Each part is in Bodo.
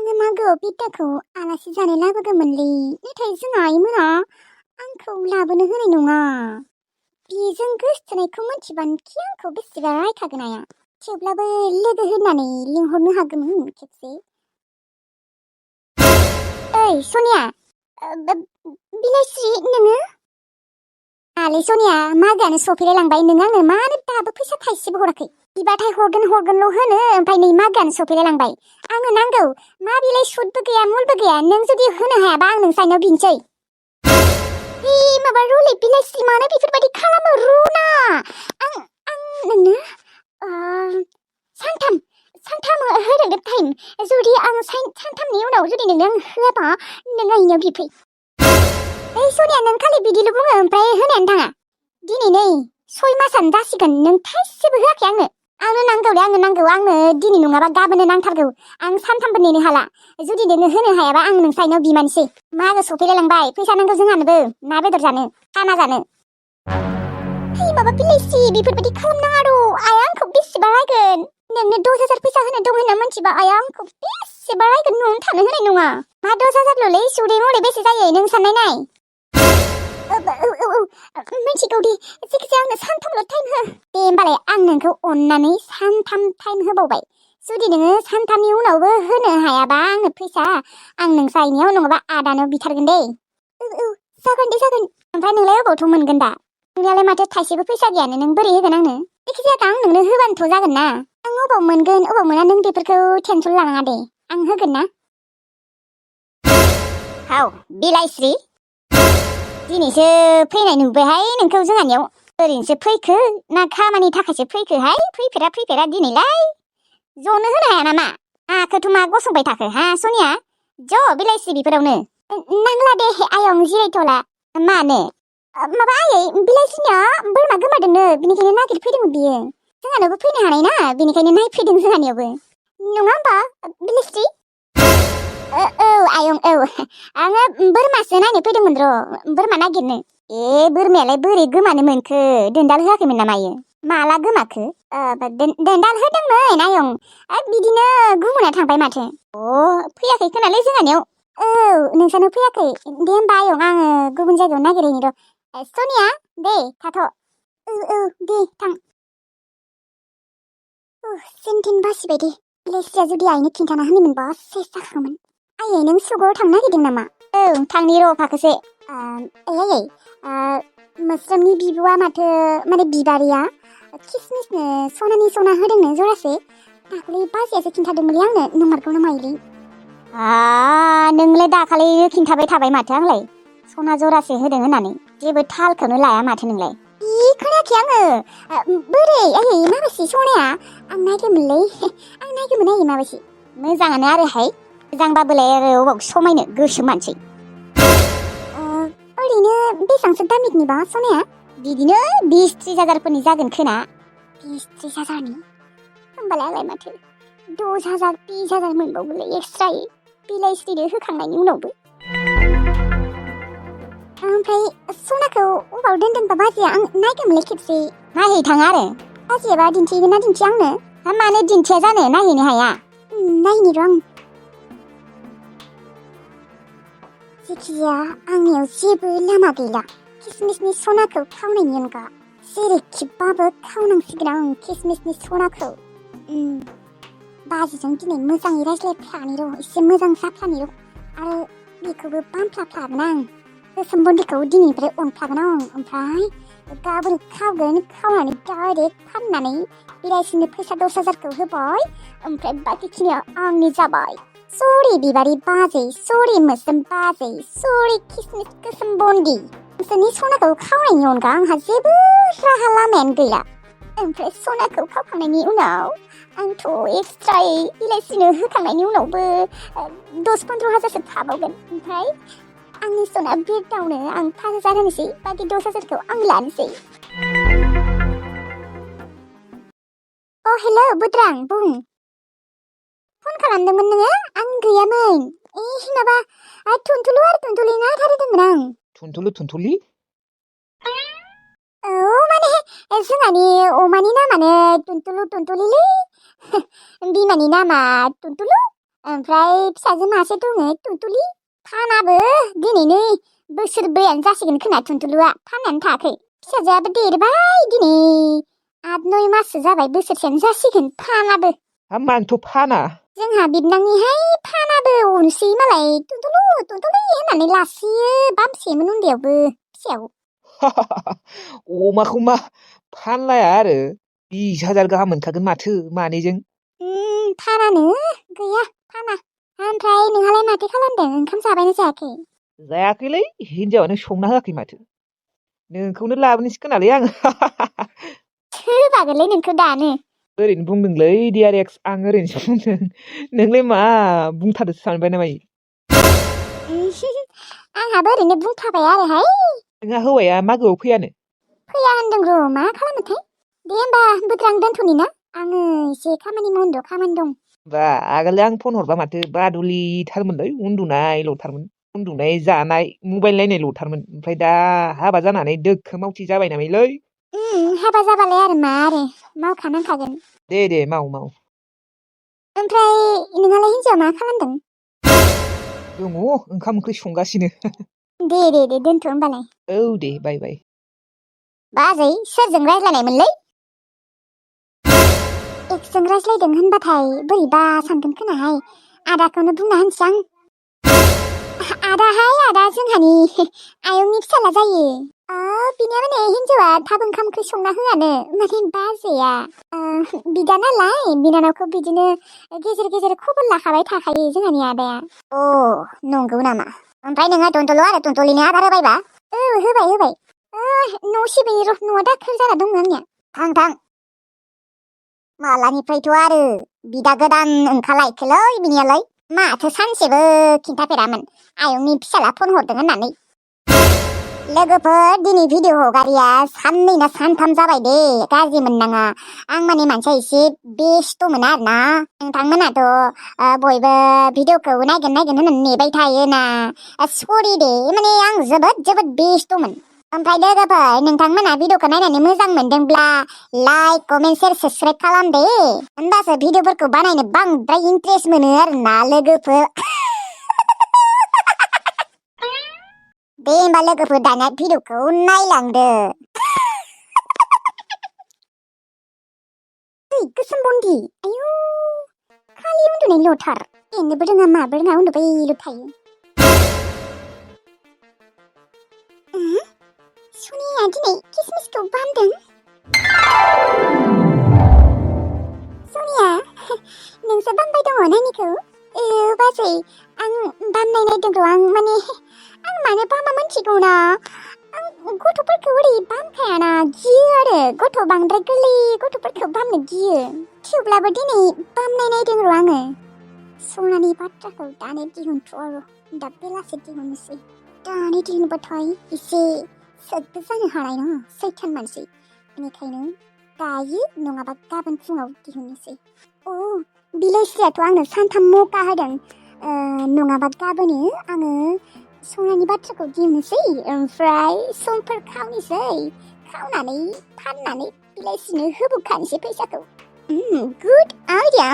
आङो मागोआव बिद्दाखौ आलासि जानो लाबोगौमोनलै नाथाय जोंहा आइमोना आंखौ लाबोनो होनाय नङा। बेजों गोसथोनायखौ मिथिबानोखि आंखौ बेसेबा रायखागोन आइया। थेवब्लाबो लोगो होननानै लिंहरनो हागौमोन खेबसे। ओइ सनिया, बिलाइस्रि नोङो? आलै सनिया, मागोआनो सफैलाय लांबाय, नों आंनो मानो दाबो फैसा थाइसेबो हराखै? बिबाथाय हरगोनल' होनो, ओमफ्राय नै मागोआनो सफैलाय लांबाय। आंनो नांगौ, मा बिलाइ सुदबो गैया मुलबो गैया, नों जुदि होनो हायाबा आं नोंसानियाव बिनोसै। माबा रुलै बिलाइस्रि, मानो बेफोरबायदि खालामो? रुना आं नोंनो सानथाम होदों टाइम। जुदि आं सानथामनि उनाव जुदि नोंनो आं होआबा नों आंनियाव बिफै। ओइ सनिया, नों खालि बिदिल' बुङो ओमफ्राय होनायानो थाङा। दिनै नै 6 मासानो जासिगोन, नों थाइसेबो होआखै आंनो। आंनो नांगौलै, आंनो नांगौ, आंनो दिनै नङाबा गाबोननो नांथारगौ। आं सानथामबो नेनो हाला। जुदि नोङो होनो हायाबा आं नोंसानियाव बिमानोसै। मागो सफैलाय लांबाय, फैसा नांगौ जोंहानोबो, ना बेदर जानो, खाना जानो। माबा बिलाइस्रि, बेफोरबायदि खालामनाङा र', आइया आंखौ बेसेबा रायगोन। नोंनो 10,000 फैसा होनो दं होनना मिथिबा आइया आंखौ बेसेबा रायगोन, न'आवनो थानो होनाय नङा। मा 10,000ल'लै, सुदै मुदै बेसे जायो नों साननाय नाय। मिथिगौ दे, जायखिजाया आंनो सानथामल' टाइम हो। दे होमबालाय आं नोंखौ अननानै सानथाम टाइम होबावबाय। जुदि नोङो सानथामनि उनावबो होनो हायाबा आंनो फैसा, आं नोंसानियाव नङाबा आदानाव बिथारगोन दे। जागोन दे जागोन। ओमफ्राय नोंलाय अबावथ' मोनगोन दा? नोंनियालाय माथो थाइसेबो फैसा गैयानो, नों बोरै होगोन आंनो? जायखिजाया आं नोंनो होबानोथ' जागोन ना। आं अबाव मोनगोन अबाव मोना नों बेफोरखौ टेनसन लानाङा दे, आं होगोन ना। हाव बिलाइस्रि, दिनैसो फैनाय नुबायहाय नोंखौ जोंहानियाव। ओरैनोसो फैखो ना खामानि थाखायसो फैखोहाय? फैफेरा दिनैलाय। ज'नो होनो हाया नामा? आंखौथ' मा गसंबाय थाखो हा सनिया? ज' बिलाइस्रि बेफोरावनो। नांला दे आयं, जिरायथ'ला। मानो? माबा आयै, बिलाइस्रिनिया बोरमा गोमादोंनो, बिनिखायनो नागिरफैदोंमोन बियो। जोंहानावबो फैनो हानाय ना, बिनिखायनो नायफैदों जोंहानियावबो। नङा होमबा बिलाइस्रि? औ आयं औ, आङो बोरमासो नायनो फैदोंमोन र', बोरमा नागिरनो। बोरमायालाय बोरै गोमानो मोनखो? दोनदाल होआखैमोन नामा इयो? माला गोमाखो? दोनदाल होदोंमोन आयं, बिदिनो गुबुना थांबाय माथो। फैयाखै खोनालै जोंहानियाव। औ, नोंसानाव फैयाखै? दे होमबा आयं, आङो गुबुन जायगायाव नागिरहैनि र'। सनिया, दे थाथ'। औ दे थां। जेनथेन बासिबाय दे। बिलाइस्रिया जुदि आइनो खिन्थाना होनोमोनबा सेस जाखागौमोन। आयै, नों सुगआव थांनो नागिरदों नामा? औ, थांनि र' फाखोसे। आयै, मोस्रोमनि बिब'आ माथो, माने बिबारिया किसमिसनो सना होदोंनो जरासे। दाखालि बाजैयासो खिन्थादोंमोनलै आंनो, नंमारगौ ना मायोलै? नोंलाय दाखालिनो खिन्थाबाय थाबाय माथो आंलाय, सना जरासे होदों होननानै। जेबो थालखौनो लाया माथो नोंलाय। खोनायाखै आङो। बोरै आयै, माबायसि सनाया? आं नायगौमोनलै, आयै माबायसि? मोजाङानो आरोहाय, मोजांबाबोलाय आरो अबाव समायनो, गोसोम मानसि। ओरैनो बेसेबांसो दामिकनिबा सनाया? बिदिनो 20-30 हाजारफोरनि जागोन खोना। 20-30 हाजारनि? होमबालाय आंलाय माथो 10,000-20,000 मोनबावगोनलै एक्सट्रायै, बिलाइस्रिनो होखांनायनि उनावबो। ओमफ्राय सनाखौ अबाव दोनदोंबा बाजैया? आं नायगौमोनलै खेबसे। नायहैथाङा आरो? बाजैयाबा दिन्थिगोन ना दिन्थिया आंनो? मानो दिन्थिया जानो, नायहैनो हाया? नायनि र' आं। जायखिजाया आंनियाव जेबो लामा गैला किसमिसनि सनाखौ खावनायनि अनगा। जेरैखिबाबो खावनांसिगोन आं किसमिसनि सनाखौ। बाजैजों दिनै मोजाङै रायज्लायफ्लानि र', एसे मोजां जाफ्लानि र'। आरो बेखौबो बामफ्लाफ्लागोन आं। गोसोम बन्दिखौ दिनैनिफ्राय अनफ्लागोन आं। ओमफ्राय गाबोन खावनानै डाइरेक्ट फाननानै बिलाइस्रिनो फैसा 10,000खौ होबाय, ओमफ्राय बाखिखिनिया आंनि जाबाय। सरि बिबारि बाजै, सरि मोस्रोम बाजै, सरि किसमिस गोसोम बन्दि। नोंसोरनि सनाखौ खावनायनि अनगा आंहा जेबो राहा लामायानो गैला। ओमफ्राय सनाखौ खावखांनायनि उनाव आंथ' एक्सट्रायै बिलाइस्रिनो होखांनायनि उनावबो 10-15 हाजारसो थाबावगोन। ओमफ्राय आंनि सना बिरदावनो आं 5,000 होनोसै, बाखि 10,000खौ आं लानोसै। हेल' बुद्रां, बुं। फन खालामदोंमोन नोङो? आं गैयामोन। माबा थुनथुलु आरो थुनथुलि नायथारदोंमोन आं। थुनथुलि? औ, माने जोंहानि अमानि नामानो थुनथुलिलै। बिमानि नामा थुनथुलु, ओमफ्राय फिसाजो मासे दङ टुनटुलि फानाबो दिनै नै बोसोरब्रैयानो जासिगोन खोना टुनटुलुआ फाननानै थायाखै फिसाजोआबो देरबाय दिनै 8-9 माससो जाबाय बोसोरसेयानो जासिगोन फानाबो मानोथ' फाना जोंहा बिबनांनिहाय फानाबो अनसै मालाय टुनटुलु टुनटुलि होननानै लासियो बामसेमोन उन्दैयावबो फिसायाव अमाखौ मा फानलाया आरो 20,000 गाहाम मोनखागोन माथो मानैजों फानानो गैया फाना ओमफ्राय नोंहालाय माथो खालामदों ओंखाम जाबायना जायाखै जायाखैलै हिनजावानो संना होआखै माथो नोंखौनो लाबोनोसै खोनालै आं सोबागोनलै नोंखौ दानो ओरैनो बुंदोंलै डिआर एक्स आं ओरैनोसो बुंदों नोंलाय मा बुंथारदोंसो सानबाय नामा आंहाबो ओरैनो बुंफाबाय आरोहाय नोंहा हौवाया मागोआव फैयानो फैया होनदों र' मा खालामोथाय दे होमबा बोद्रां दोनथ'नि ना आङो एसे खामानि मावनो खामानि दं बा आगोलनो आं फन हरबा माथो बादुलिथारमोनलै उन्दुनायल'थारमोन उन्दुनाय जानाय मबाइल नायनायल'थारमोन ओमफ्राय दा हाबा जानानै दोखो मावथि जाबाय नामालै हाबा जाबालाय आरो मा आरो मावखानांखागोन दे माव ओमफ्राय नोंहालाय हिनजावा मा खालामदों दङ ओंखाम ओंख्रि संगासिनो दे दोनथ' होमबालाय औ दे बाय बाजै सोरजों रायज्लायनायमोनलै एक्सजों रायज्लायदों होनबाथाय बोरैबा सानगोन खोनाहाय आदाखौनो बुंना होनसै आं आदा जोंहानि आयंनि फिसाला जायो बिनिया माने हिनजावा थाब ओंखाम ओंख्रि संना होआनो माने बाजैया बिदा नालाय बिनानावखौ बिदिनो गेजेर खबर लाखाबाय थाखायो जोंहानि आदाया नंगौ नामा ओमफ्राय नोंहा टुनटुलु आरो टुनटुलिनो आदार होबायबा होबाय न' सिबिनि र' न'आ दाखोर जाना दङ आंनिया थां मालानिफ्रायथ' आरो बिदा गोदान ओंखारलायखोलै बिनियालाय माथो सानसेबो खिन्थाफेरामोन आयंनि फिसाला फन हरदों होननानै लोगोफोर दिनै भिडिअ हगारिया 2 ना 3 जाबाय दे गाज्रि मोननाङा आं माने मानसिया एसे बेस्थ'मोन आरोना नोंथांमोनाथ' बयबो भिडिअखौ नायगोन होननानै नेबाय थायोना सरि दे माने आं जोबोद बेस्थ'मोन ओमफ्राय लोगोफोर नोंथांमोना भिडिअखौ नायनानै मोजां मोनदोंब्ला लाइक कमेन्ट शेयार साबस्क्राइब खालाम दे होनबासो भिडिअफोरखौ बानायनो बांद्राय इन्ट्रेस्ट मोनो आरोना लोगोफोर दे होमबा लोगोफोर दाना भिडिअखौ नायलांदो गोसोम बन्दी आयु खालि उन्दुनायल'थार एनोबो रोङा माबो रोङा उन्दुबायल' थायो सनिया दिनै किसमिसखौ बामदों सनिया नोंसो बामबाय दङ नानिखौ बाजै आं बामनाय नायदों र' आं माने आं मानो बामा मोनथिगौना आं गथ'फोरखौ ओरै बामखायाना गियो आरो बांद्राय गोरलै गथ'फोरखौ बामनो गियो थेवब्लाबो दिनै बामनाय नायदों र' आङो सनानि बाथ्राखौ दानो दिहुनथ' आरो दा बेलासे दिहुननोसै दानो दिहुनबाथाय एसे सोगो जानो हानाय नङा सैथान मानसि बेनिखायनो दायो नङाबा गाबोन फुङाव दिहुननोसै बिलाइस्रियाथ' आंनो 3 मौका होदों नङाबा गाबोनो आङो सनानि बाथ्राखौ दिहुननोसै ओमफ्राय समफोर खावनानै फाननानै बिलाइस्रिनो होबोखानोसै फैसाखौ गुड आइडिया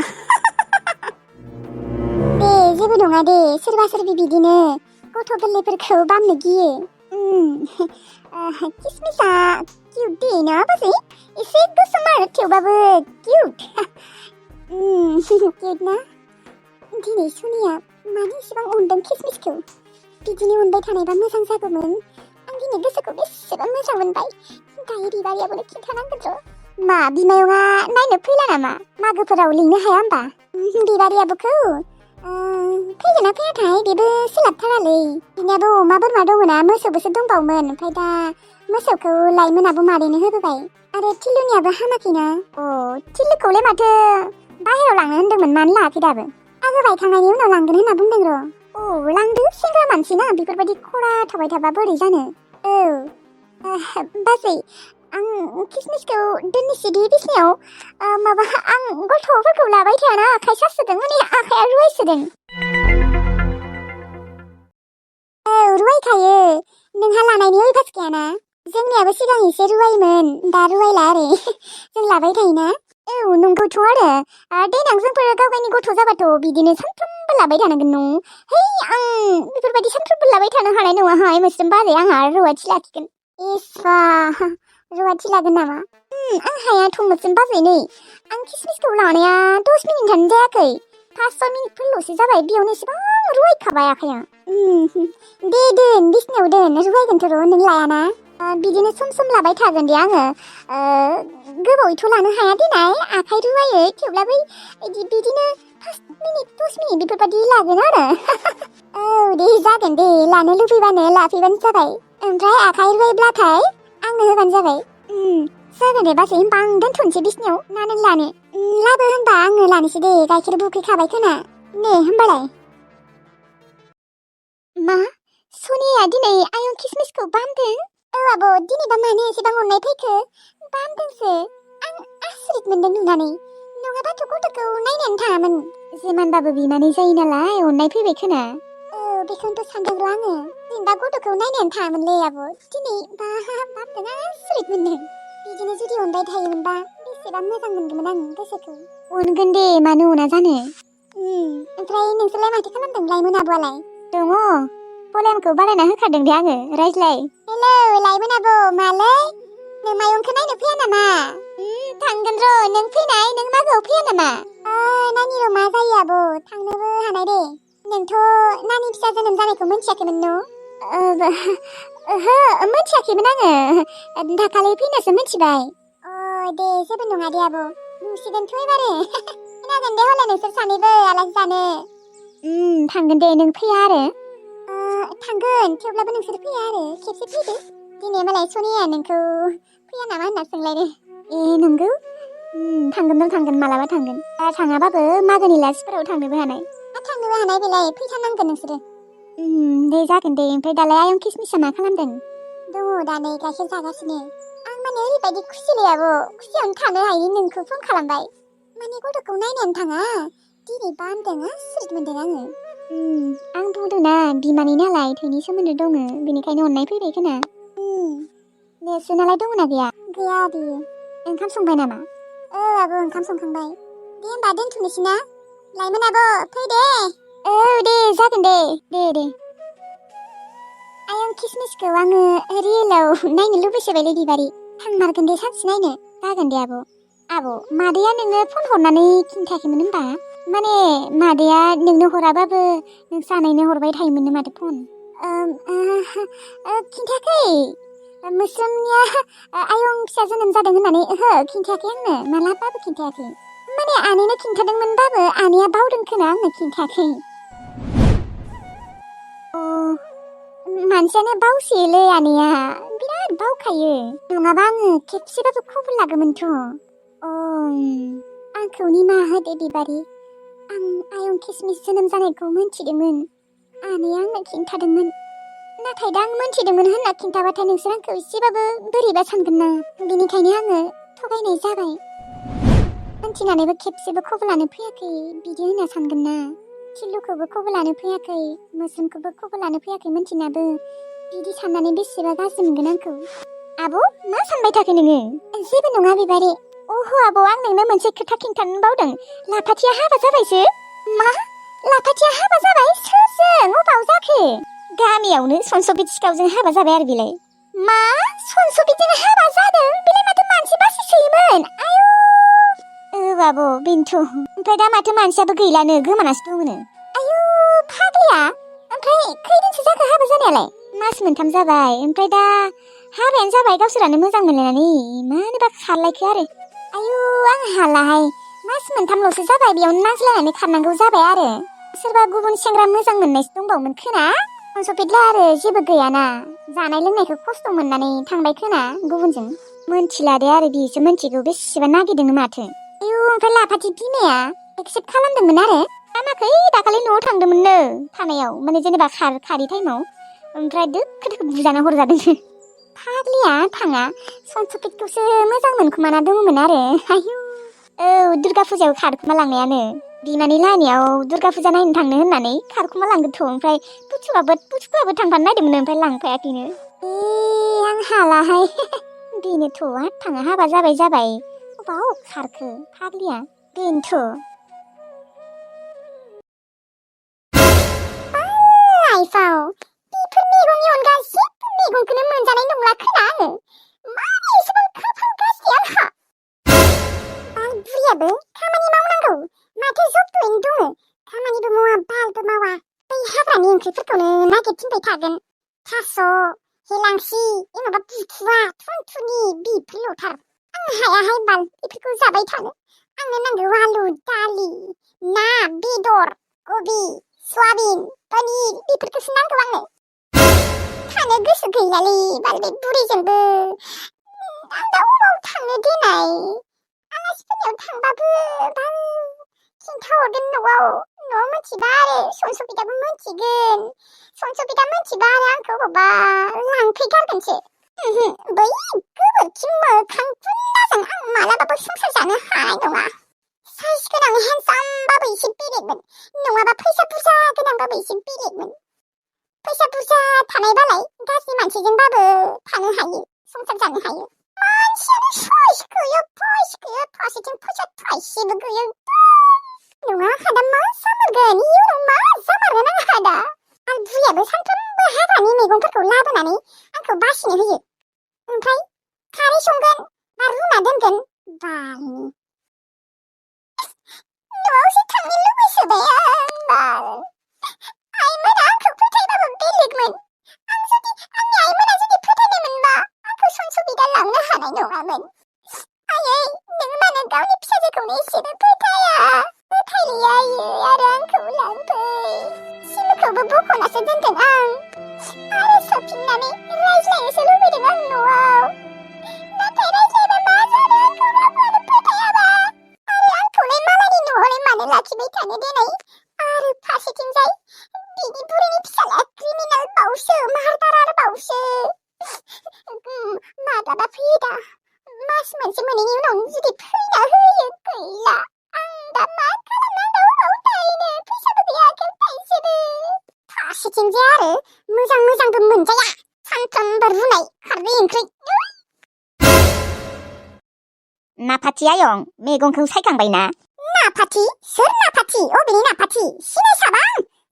दे जेबो नङा दे सोरबा बिदिनो गथ' गोरलैफोरखौ बामनो गियो किसमिसा किउट दे ना बाजै एसे गोसोम आरो थेवबाबो किउट किउट ना दिनै सनिया मानो इसेबां अनदों किसमिसखौ बिदिनो अनबाय थानायबा मोजां जागौमोन आं दिनै गोसोखौ बेसेबां मोजां मोनबाय दायो बिबारियाबोनो खिन्थानांगोन र' मा बिमायंआ नायनो फैला नामा मागोफोराव लिंनो हाया होमबा बिबारियाबोखौ फैगोना फैयाथाय बेबो सोलाबथारालै बिनियाबो अमा बोरमा दङना मोसौबोसो दंबावोमोन ओमफ्राय दा मोसौखौ लाइमोनाबो मादैनो होबोबाय आरो थिलुनियाबो हामाखैना थिलुखौलाय माथो बाहेराव लांनो होन्दोंमोन मानो लाङाखै दाबो आगो बायखांनायनि उनाव लांगोन होनना बुंदों र' लांदो सेंग्रा मानसि ना बेफोरबायदि खरा थाबाय थाबा बोरै जानो बाजै आं किसमिसखौ दोननोसै दे बिसिनायाव माबा आं गथ'फोरखौ लाबाय थायाना आखाइ सासोदों माने आखाइया रुवायसोदों रुवायखायो नोंहा लानायनि अयभास गैयाना जोंनियाबो सिगां एसे रुवायोमोन दा रुवायला आरो जों लाबाय थायोना औ नंगौथ' आरो देनां जोंफोर गाव गावनि गथ' जाबाथ' बिदिनो सानफ्रोमबो लाबाय थानांगोन नं है आं बेफोरबायदि सानफ्रोमबो लाबाय थानो हानाय नङाहाय मोस्रोम बाजै आंहा रुवाथि लाखिगोन इस्रा रुवाथि लागोन नामा आं हायाथ' मोस्रोम बाजै नै आं किसमिसखौ लानाया 10 मिनिटानो जायाखै 5 मिनिटफोरल'सो जाबाय बेयावनो एसेबां रुवायखाबाय आखाया दे दोन बिसिनायाव दोन रुवायगोनथ' र' नों लायाना बिदिनो सम सम लाबाय थागोन दे आङो गोबावैथ' लानो हाया देनाय आखाइ रुवायै थेवब्लाबो बिदिनो 5 मिनिट 10 मिनिट बेफोरबायदि लागोन आरो औ दे जागोन दे लानो लुबैबानो लाफैबानो जाबाय ओमफ्राय आखाइ रुवायब्लाथाय आंनो होबानो जाबाय जागोन दे बाजै होमबा आं दोनथ'नोसै बिसिनायाव ना नों लानो लाबो होनबा आङो लानोसै दे गाइखेर बुखैखाबाय खोना दे होमबालाय मा सनिया दिनै आयं किसमिसखौ बामदों औ आब' दिनैबा मानो एसेबां अननाय फैखो बामदोंसो आं आसरित मोनदों नुनानै नङाबाथ' गथ'खौ नायनानै थाङामोन जेमानबाबो बिमानै जायो नालाय अननाय फैबाय खोना औ बेखौनोथ' सानदों र' आङो जेनेबा गथ'खौ नायनानै थाङामोनलै आब' दिनै बामदों आसरित मोनदों बिदिनो जुदि अनबाय थायोमोनबा बेसेबा मोजां मोनगौमोन आं गोसोखौ अनगोन दे मानो अना जानो ओमफ्राय नोंसोरलाय माथो खालामदों लाइमोन आब'आलाय दङ पलेमखौ बानायना होखादों दे आङो रायज्लाय हेलौ लाइमोन आब' मालै नों मायंखौ नायनो फैया नामा थांगोन र' नों फैनाय नों मागोआव फैया नामा नानि र' मा जायो आब' थांनोबो हानाय दे नोंथ' नानि फिसा जोनोम जानायखौ मिन्थियाखैमोन न' ओहो मिन्थियाखैमोन आङो दाखालि फैनासो मिन्थिबाय दे जेबो नङा दे आब' नुसिगोनथ' एबारो खोनागोन दे हले नोंसोर सानैबो आलासि जानो थांगोन दे नों फैया आरो थांगोन थेवब्लाबो नोंसोर फैया आरो खेबसे फैदो दिनै मालाय सनिया नोंखौ फैया नामा होनना सोंलायदो नंगौ थांगोन र' थांगोन मालाबा थांगोन दा थाङाबाबो मागोनि लास्टफोराव थांनोबो हानाय थांनोबो हानाय बेलाय फैथारनांगोन नोंसोरो दे जागोन दे ओमफ्राय दालाय आयं किसमिसा मा खालामदों दङ दा नै गाइखेर जागासिनो आं माने ओरैबायदि खुसिलै आब' खुसियावनो थानो हायि नोंखौ फन खालामबाय माने गथ'खौ नायनानै थाङा दिनै बामदों आसरित मोनदों आङो आं बुंदोंना बिमानि नालाय थैनि सोमोन्दो दङ बेनिखायनो अननाय फैबाय खोना नोंसोरनालाय दङना गैया गैया दे ओंखाम संबाय नामा आब' ओंखाम संखांबाय दे होमबा दोनथ'नोसै ना लाइमोन आब' फै दे औ दे जागोन दे आयं किसमिसखौ आङो रियेलाव नायनो लुबैसोबायलै बिबारि थांमारगोन दे सानसे नायनो जागोन दे आब' मादैया नोङो फन हरनानै खिन्थायाखैमोन होनबा माने मादैया नोंनो हराबाबो नों सानैनो हरबाय थायोमोननो माथो फन खिन्थायाखै मोस्रोमनिया आयं फिसा जोनोम जादों होननानै ओहो खिन्थायाखै आंनो मालाबाबो खिन्थायाखै माने आनैनो खिन्थादोंमोनबाबो आनैया बावदों खोना आंनो खिन्थायाखै मानसियानो बावसोयोलै आनैया बिराद बावखायो नङाबा आङो खेबसेबाबो खबर लागौमोनथ' आंखौ निमाहा होदो बिबारि आं आयं किसमिस जोनोम जानायखौ मोनथिदोंमोन आनैया आंनो खिन्थादोंमोन नाथाय दा आं मोनथिदोंमोन होनना खिन्थाबाथाय नोंसोर आंखौ एसेबाबो बोरैबा सानगोन ना बेनिखायनो आङो थगायनाय जाबाय मोनथिनानैबो खेबसेबो खबर लानो फैयाखै बिदि होनना सानगोन ना खिलुखौबो खबर लानो फैयाखै मोस्रोमखौबो खबर लानो फैयाखै मोनथिनाबो बिदि साननानै बेसेबा गाज्रि मोनगोन आंखौ आब' मा सानबाय थाखो नोङो जेबो नङा बिबारि अह' आब' आं नोंनो मोनसे खोथा खिन्थानो बावदों लाफाथिया हाबा जाबायसो मा लाफाथिया हाबा जाबाय सोरजों अबाव जाखो गामियावनो सनसबित सिखावजों हाबा जाबाय आरो बेलाय मा सनसबितजों हाबा जादों बेलाय माथो मानसि बासिसोयोमोन आयौ आब' बेनोथ' ओमफ्राय दा माथो मानसियाबो गैलानो गोमानासो दङनो आयौ फाग्लिया ओमफ्राय खैदिनसो जाखो हाबा जानायालाय मास मोनथाम जाबाय ओमफ्राय दा हाबायानो जाबाय गावसोरानो मोजां मोनलायनानै मानोबा खारलायखो आरो आयौ आं हालाहाय मास मोनथामल'सो जाबाय बेयावनो नांज्लायनानै खारनांगौ जाबाय आरो सोरबा गुबुन सेंग्रा मोजां मोननायसो दंबावोमोन खोना सनसबितला आरो जेबो गैयाना जानाय लोंनायखौ खस्थ' मोननानै थांबाय खोना गुबुनजों मोनथिलादे आरो बिसो मोनथिगौ बेसेबा नागिरदोंनो माथो आयौ ओमफ्राय लाफाथि बिमाया एक्सेप्ट खालामदोंमोन आरो हामाखै दाखालि न'आव थांदोंमोननो थानायाव माने जेनेबा खारि टाइमाव ओमफ्राय दोखो दोखो बुजाना हरजादों फाग्लिया थाङा सनसबितखौसो मोजां मोनखुमाना दङमोन आरो आयौ औ दुर्गा फुजायाव खारखुमा लांनायानो बिमानि लाहानियाव दुर्गा फुजा नायनो थांनो होननानै खारखुमा लांदोंथ' ओमफ्राय पुचुकाबो थांफानो नायदोंमोन ओमफ्राय लांफायाखैनो आं हालाहाय बेनोथ' थाङा हाबा जाबाय अबाव खारखो फाग्लिया बेनोथ' लाइफआव बेफोर मैगंनि अनगा जेबो मैगंखौनो मोनजानाय नंला खोना आङो मारै एसेबां खाफाल गाज्रि आंहा बाल बुरियाबो खामानि मावनांगौ माथो जबथ'यैनो दङ खामानिबो मावा बालबो मावा बै हाग्रानि ओंख्रिफोरखौनो नागिरथिंबाय थागोन थास' हेलांसि माबा बुथुवा थुनथुनि बेफोरल'थार आं हायाहाय बाल बेफोरखौ जाबाय थानो आंनो नांगौ आलु दालि ना बेदर कबि सयाबिन पनिर बेफोरखौसो नांगौ आंनो थानो गोसो गैलालै बाल बे बुरैजोंबो आं दा अबाव थांनो देनाय आलासिफोरनियाव थांबाबो बाल खिन्थाहरगोन न'आव मोनथिबा आरो सनसबिताबो मोनथिगोन सनसबिता मोनथिबा आरो आंखौ अबावबा लांफैगारगोनसो बै गोबोरखि मोखां गुन्दाजों आं मालाबाबो संसार जानो हानाय नङा साइज गोनां हेन्डसामबाबो एसे बेलेगमोन नङाबा फैसा बुरजा गोनांबाबो एसे बेलेगमोन फैसा बुरजा थानायबालाय गाज्रि मानसिजोंबाबो थानो हायो संसार जानो हायो मानसियानो साइज गैया फारसेथिं फैसा थाइसेबो गैया नङा आंहा दा मा जामारगोन इयुनाव मा जामारगोन आंहा दा आरो बुरियाबो सानफ्रोमबो हाग्रानि मैगंफोरखौ लाबोनानै आंखौ बासिनो होयो ओमफ्राय खारै संगोन बा रुना दोनगोन बालनि न'आवसो थांनो लुबैसोबाय आं आइमोना आंखौ फोथायबाबो बेलेगमोन आंनि आइमोना जुदि फोथायनाय मोनबा आंखौ सनसबिता लांनो हानाय नङामोन आयै नों मानो गावनि फिसाजोखौनो एसेबो फोथायलिया आरो आंखौ लांफै सिमखौबो बख'नासो दोनदों आं आरो सफिननानै रायज्लायनोसो लुबैदों आं न'आव नाथाय रायज्लायबा मा जानो आंखौ रावबोआनो फोथायाबा आरो आंखौलाय मालायनि न'आवलाय मानो लाखिबाय थानो देनाय आरो फारसेथिंजाय बिनि बुरैनि फिसाला क्रिमिनेल बावसो मार्डारार बावसो माब्लाबा फैयो दा मास मोनसे मोनैनि उनाव जुदि फैना होयो गैला आं दा मा खालामनांगौ अबाव थाहैनो फैसाबो गैया आखायाव थाइसेबो फारसेथिंजाय आरो मोजांबो मोनजाया सानफ्रोमबो रुनाय खारदै ओंख्रि नाफाथि आयं मैगंखौ सायखांबायना नाफाथि सोर नाफाथि अबेनि नाफाथि सिनायसाबा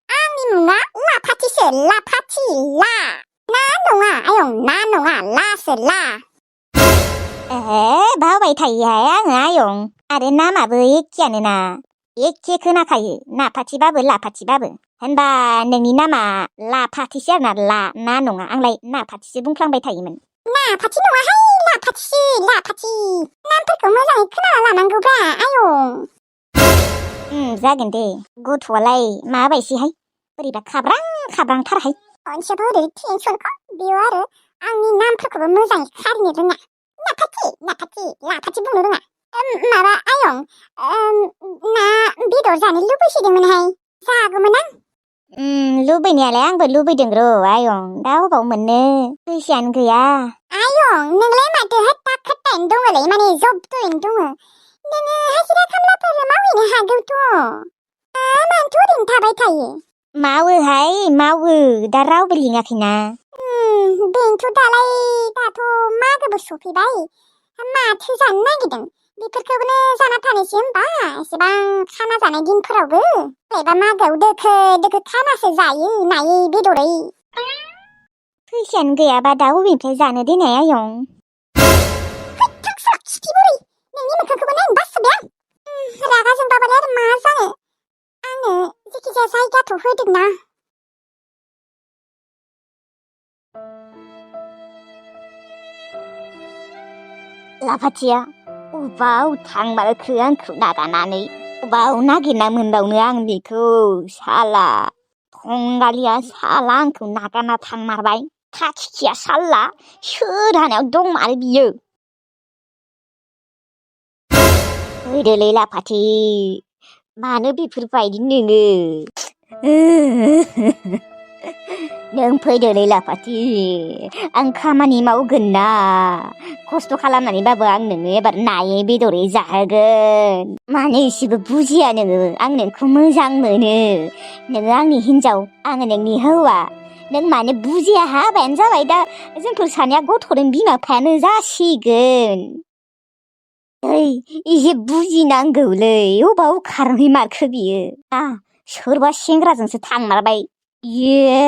आंनि मुङा लाफाथिसो लाफाथि ला ना नङा आयं ना नङा लासो ला बावबाय थायोहाय आङो आयं आरो नामाबो एखेयानो ना एखे खोनाखायो नाफाथिबाबो लाफाथिबाबो होनबा नोंनि नामा लाफाथिसो आरोना ला ना नङा आंलाय नाफाथिसो बुंफ्लांबाय थायोमोन नाफाथि नङाहाय लाफाथि नामफोरखौ मोजाङै खोनाना लानांगौब्रा आयं जागोन दे गथ'आलाय माबायदिहाय बोरैबा खाब्रांथारहाय खनसेबो ओरै टेनसनखौ बेयाव आरो आंनि नामफोरखौबो मोजाङै खारिनो रोङा लाफाथि बुंनो रोङा माबा आयं ना बेदर जानो लुबैसोदोंमोनहाय जागौमोन आं लुबैनायालाय आंबो लुबैदों र' आयं दा अबाव मोननो फैसायानो गैया आयं नोंलाय माथो हट्टा-खट्टायैनो दङलै माने जब्द'यैनो दङ नोङो हाजिरा खामलाफोर मावहैनो हागौथ' मानोथो ओरैनो थाबाय थायो मावो दा रावबो लिङाखैना बेनोथ' दाथ' मागोबो सफैबाय माथो जानो नागिरदों बेफोरखौनो जाना थानोसै होमबा एसेबां खाना जानाय दिनफोरावबो एबा मागोआव दोखो खानासो जायो नायै बेदरै फैसायानो गैयाबा दा अबेनिफ्राय जानो देनाय आयं खिथिबुरै नोंनि मोखांखौबो नायनो बासोबाय आं रागा जोंबाबालाय आरो मा जानो आंनो जेखिजाया जायगाथ' होदोंना लाफाथिया अबाव थांमारखो आंखौ नागारनानै अबाव नागिरना मोनबावनो आं बेखौ साला थंगालिया साला आंखौ नागारना थांमारबाय खाथिखिया साला सोरहानायाव दंमारो बियो फैदोलै लाफाथि मानो बेफोरबायदि नोङो नों फैदोलै लाफाथि आं खामानि मावगोन ना खस्थ' खालामनानैबाबो आं नोङो एबार नायै बेदरै जाहोगोन मानो एसेबो बुजिया नोङो आं नोंखौ मोजां मोनो नोङो आंनि हिन्जाव आङो नोंनि हौवा नों मानो बुजिया हाबायानो जाबाय दा जोंफोर सानैया गथ'दों बिमा बिफायानो जासिगोन ओइ एसे बुजिनांगौलै अबाव खारहै मारखो बियो सोरबा सेंग्राजोंसो थांमारबाय इये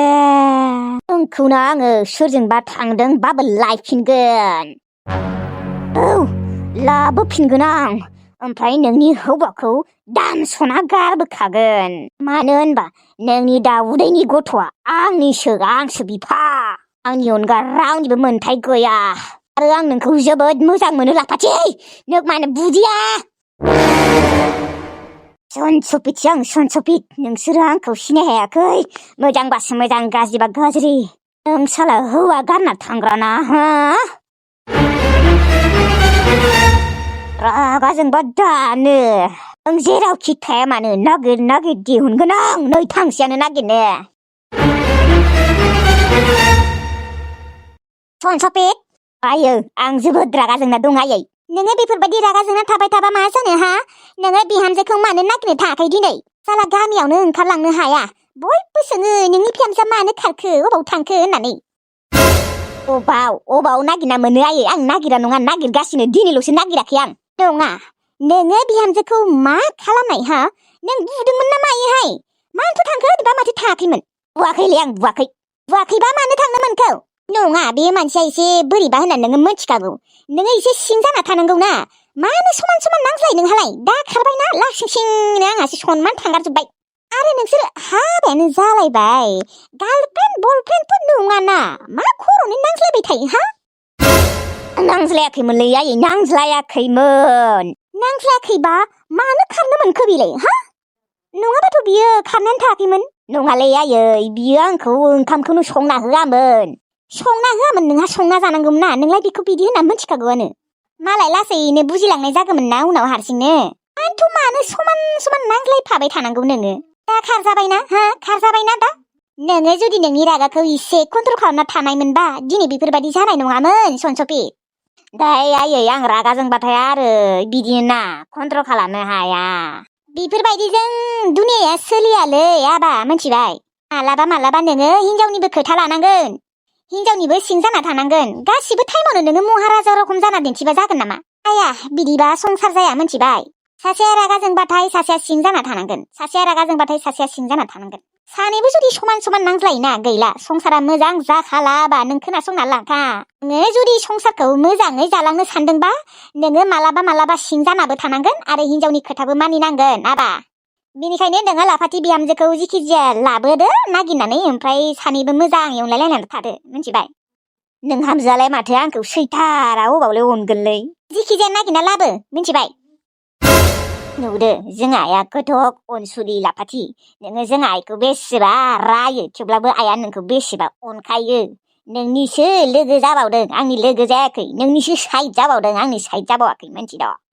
नोंखौनो आङो सोरजोंबा थांदोंबाबो लायफिनगोन औ लाबोफिनगोन आं ओमफ्राय नोंनि हौवाखौ दानस'ना गारबोखागोन मानो होनबा नोंनि दा उदैनि गथ'आ आंसो बिफा आंनि अनगा रावनिबो मोनथाय गैया आरो आं नोंखौ जोबोद मोजां मोनो लाफाथि नों मानो बुजिया सनसपितसो आं सनसपित नोंसोरो आंखौ सिनाय हायाखै मोजांबासो मोजां गाज्रिबा गाज्रि नों साला हौवा गारना थांग्राना हा रागा जोंबा दानो नों जेरावखि थाया मानो नागिर नागिर दिहुनगोन आं नै थांसेयानो नागिरनो सनसपित आयो आं जोबोद रागा जोंना दं आयै नोङो बेफोरबायदि रागा जोंना थाबाय थाबा मा जानो हा नोङो बिहामजोखौ मानो नागिरनो थाङाखै दिनै साला गामियावनो ओंखारलांनो हाया बयबो सोङो नोंनि बिहामजोआ मानो खारखो अबाव थांखो होननानै अबाव नागिरना मोनो आयै आं नागिरा नङा नागिरगासिनो दिनैल'सो नागिराखै आं नङा नोङो बिहामजोखौ मा खालामनाय हा नों बुदोंमोन ना मायोहाय मानोथो थांखो होनबा माथो थाङाखैमोन बुवाखैलै आं बुवाखैबा मानो थांनो मोनखौ नङा बे मानसिया एसे बोरैबा होननानै नोङो मिथिखागौ नोङो एसे सिं जाना थानांगौ ना मानो समान समान नांज्लाय नोंहालाय दा खारबायना लासिंसिंनो आंहासो सनमान थांगारजोब्बाय आरो नोंसोर हाबायानो जालायबाय गार्लफ्रेन्ड बयफ्रेन्डथ' नङाना मा खर'नि नांज्लायबाय थायो हा नांज्लायाखैमोनलै आयै नांज्लायाखैबा मानो खारनो मोनखो बिलाय हा नङाबाथ' बियो खारनानै थायाखैमोन नङालै आयै बियो आंखौ ओंखामखौनो संना होआमोन नोंहा संना जानांगौमोन ना नोंलाय बेखौ बिदि होनना मिथिखागौआनो मालाय लासैनो बुजिलांनाय जागौमोन ना उनाव हारसिंनो आंथ' मानो समान समान नांज्लायफाबाय थानांगौ नोङो दा खारजाबायना दा नोङो जुदि नोंनि रागाखौ एसे कन्ट्रल खालामना थानायमोनबा दिनै बेफोरबायदि जानाय नङामोन सनसपित दाय आयै आं रागा जोंबाथाय आरो बिदिना कन्ट्रल खालामनो हाया बेफोरबायदिजों दुनियाया सोलियालै आबा मिथिबाय मालाबा नोङो हिनजावनिबो खोथा लानांगोन हिनजावनिबो सिं जाना थानांगोन गासिबो टाइमावनो नोङो महाराजा रखम जाना दिन्थिबा जागोन नामा आया बिदिबा संसार जाया मिथिबाय सासेया रागा जोंबाथाय सासेया सिं जाना थानांगोन सानैबो जुदि समान समान नांज्लायोना गैला संसारा मोजां जाखालाबा नों खोनासंना लाखा नोङो जुदि संसारखौ मोजाङै जालांनो सानदोंबा नोङो मालाबा सिं जानाबो थानांगोन आरो हिनजावनि खोथाबो मानिनांगोन आबा बेनिखायनो नोङो लाफाथि बिहामजोखौ जिखि जाया लाबोदो नागिरनानै ओमफ्राय सानैबो मोजाङै अनलायलायनानै थादो मिथिबाय नोंहामजोआलाय माथो आंखौ सैथारा अबावलाय अनगोनलै जिखि जाया नागिरना लाबो मिथिबाय नुदो जों आइया गोथक अनसुलि लाफाथि नोङो जों आइखौ बेसेबा रायो थेवब्लाबो आइया नोंखौ बेसेबा अनखायो नोंनिसो लोगो जाबावदों आंनि लोगो जायाखै नोंनिसो साइड जाबावदों आंनि साइड जाबावाखै मिथिद'